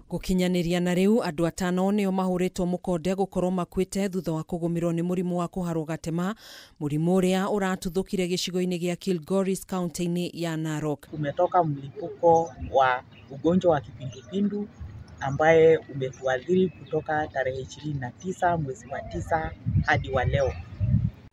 Gũkinyanĩria na rĩu andũ atano nĩo mahũrĩtwo mũkonde gũkorwo makuĩte thutha wa kũgũmĩrwo nĩ mũrimũ wa kũharwo gatema, mũrimũ ũrĩa ũratuthũkire gĩcigo-inĩ gĩa Kilgoris kaunti-inĩ ya Narok. Kumetoka mlipuko wa ugonjwa wa kipindupindu ambaye umetuadhiri kutoka tarehe 29 mwezi wa 9 hadi wa leo.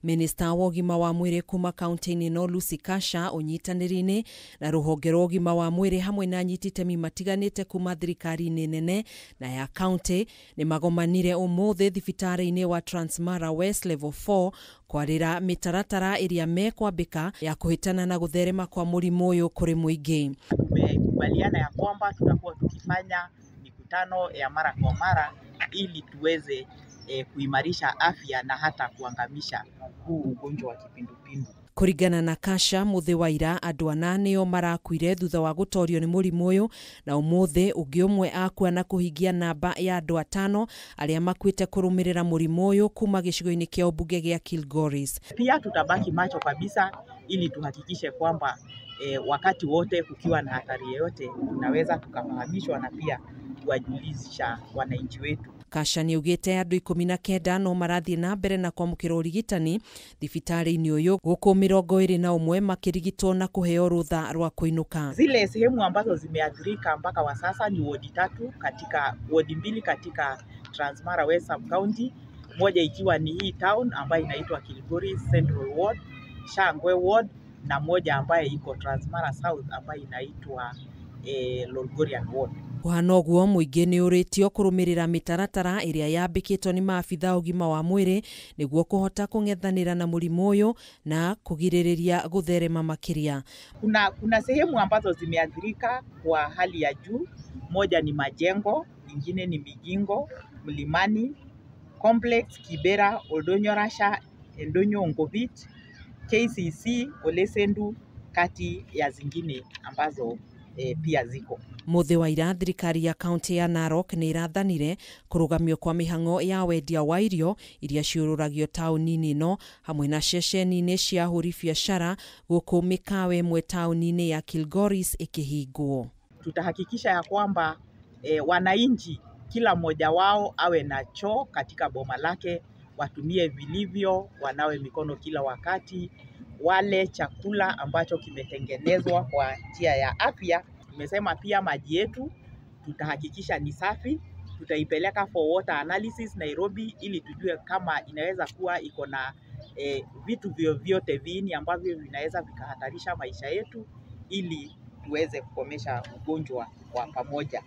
Minista wa ũgima wa mwĩrĩ kuma kaunti-inĩ ĩno Lucy Kasha ũnyitanĩri-inĩ na rũhonge rwa ũgima wa mwĩrĩ hamwe na anyiti itemi matiganĩte kuma thirikari-inĩ nene na ya kaunti nĩ magomanire ũmũthĩ thibitarĩ-inĩ wa Transmara West Level 4 kwarĩra mĩtaratara ĩrĩa mekwambĩka ya kũhĩtana na gũtherema kwa mũrimũ ũyũ kũrĩ mũingĩ. Tumekubaliana ya kwamba tutakuwa tukifanya mikutano ya mara kwa mara ili tuweze kuimarisha afya na hata kuangamisha huu ugonjwa wa kipindupindu. Kũringana na Kasha, mũthĩ wa ira andũ ana nĩo marakuire thutha wa gũtorio nĩ mũrimũ ũyũ, na ũmũthĩ ũngĩ ũmwe akua na kũhingia namba ya andũ atano arĩa makuĩte kũrũmĩrĩra mũrimũ ũyũ kuma gĩcigo-inĩ kĩa ũmbunge gĩa Kilgoris. Pia tutabaki macho kabisa ili tuhakikishe kwamba wakati wote kukiwa na hatari yoyote tunaweza tukafahamishwa na pia kuwajulisha wananchi wetu. Kasha nĩaugĩte andũ 19 no marathiĩ na mbere na kwamũkĩra ũrigitani thibitarĩ-inĩ ũyũ, gũkũ 21 makĩrigitwo na kũheo rũtha rwa kũinũka. Zile sehemu ambazo zimeathirika mpaka wa sasa ni wodi 3 katika wodi 2 katika Transmara West Sub County, moja ikiwa ni hii town ambayo inaitwa Kilgoris Central Ward, Shangwe Ward, na moja ambayo iko Transmara South ambayo inaitwa Lolgorian Ward. Kũhana ũguo mũingĩ nĩ ũrĩtio kũrũmĩrĩra mĩtaratara ĩrĩa yambĩkĩtwo nĩ maabitha ũgima wa mwĩrĩ nĩguo kũhota kũng'ethanĩra na mũrimũ ũyũ na kũgirĩrĩria gũtherema makĩria. Kuna sehemu ambazo zimeathirika kwa hali ya juu. Moja ni Majengo, nyingine ni Migingo, Mlimani Complex, Kibera, Oldonyo Rasha, Endonyo Ngovit, KCC, Olesendu, kati ya zingine ambazo pia ziko. Mũthĩ wa ira thirikari ya kaunti ya Narok nĩ ĩrathanire kũrũgamio kwa mĩhang'o ya wendia wa irio iria ciũrũragio taũni-inĩ ĩno hamwe na ceceni-inĩ cia ahũri biacara gũkũ mĩkawa ĩmwe taũni-inĩ ya Kilgoris ĩkĩhingwo. Tutahakikisha ya kwamba wananchi kila mmoja wao awe na choo katika boma lake, watumie vilivyo, wanawe mikono kila wakati, wale chakula ambacho kimetengenezwa kwa njia ya afya. Tumesema pia maji yetu tutahakikisha ni safi, tutaipeleka for water analysis Nairobi ili tujue kama inaweza kuwa iko na vitu vyovyote viini ambavyo vinaweza vikahatarisha maisha yetu ili tuweze kukomesha ugonjwa kwa pamoja.